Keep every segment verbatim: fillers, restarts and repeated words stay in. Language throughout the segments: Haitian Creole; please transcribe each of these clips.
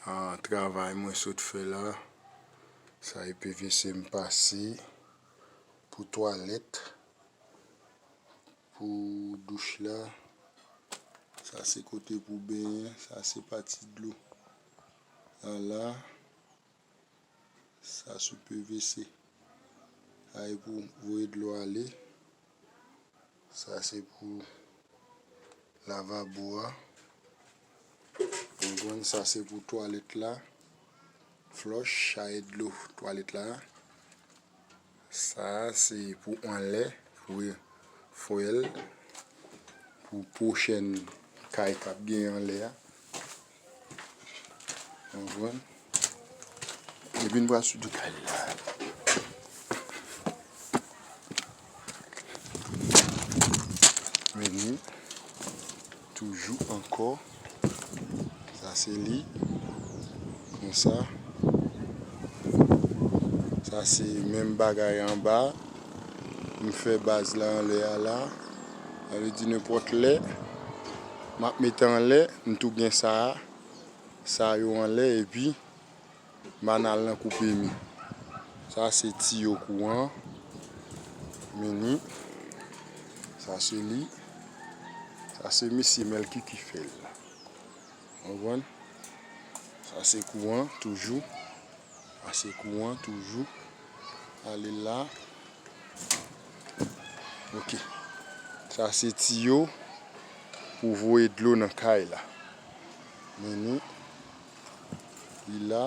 Ah, travay mwen sot fè la, sa e P V C m pase pou twalèt, pou douch la. Sa se kote pou benyen, sa se pati dlo. An la, sa sou P V C. Sa e pou voye dlo ale. Sa se pou lavabo a. Ou konprann, sa se pou twalèt la. Flòch, sa e dlo twalèt la. Sa se pou anlè, pou fwèl, pou pwochèn kay k ap gen anlè a. Ou konprann? Epi n pral sou tou kay la. Men ni, toujou ankò. Sa se li. Konsa. Sa se menm bagay anba. M fè baz la anlè a la. Sa vle di nenpòt lè, m ap mete anlè, m tou gen sa a. Sa yo anlè, epi m al nan koupe mi. Sa se tiyo kouran. Men ni. Sa se li. Sa se mesye Melky ki fè l. Ou konprann? Sa se kouran toujou. Sa se kouran toujou. Ale la. Ok. Sa se tiyo pou voye dlo nan kay la. Men ni. Li la.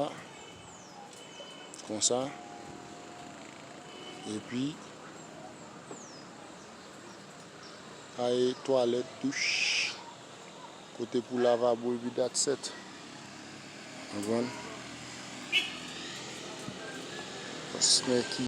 Konsa. Epi, sa e twalèt, douch, kote pou lavabo epi datset. Ou konprann? Mesye Melky.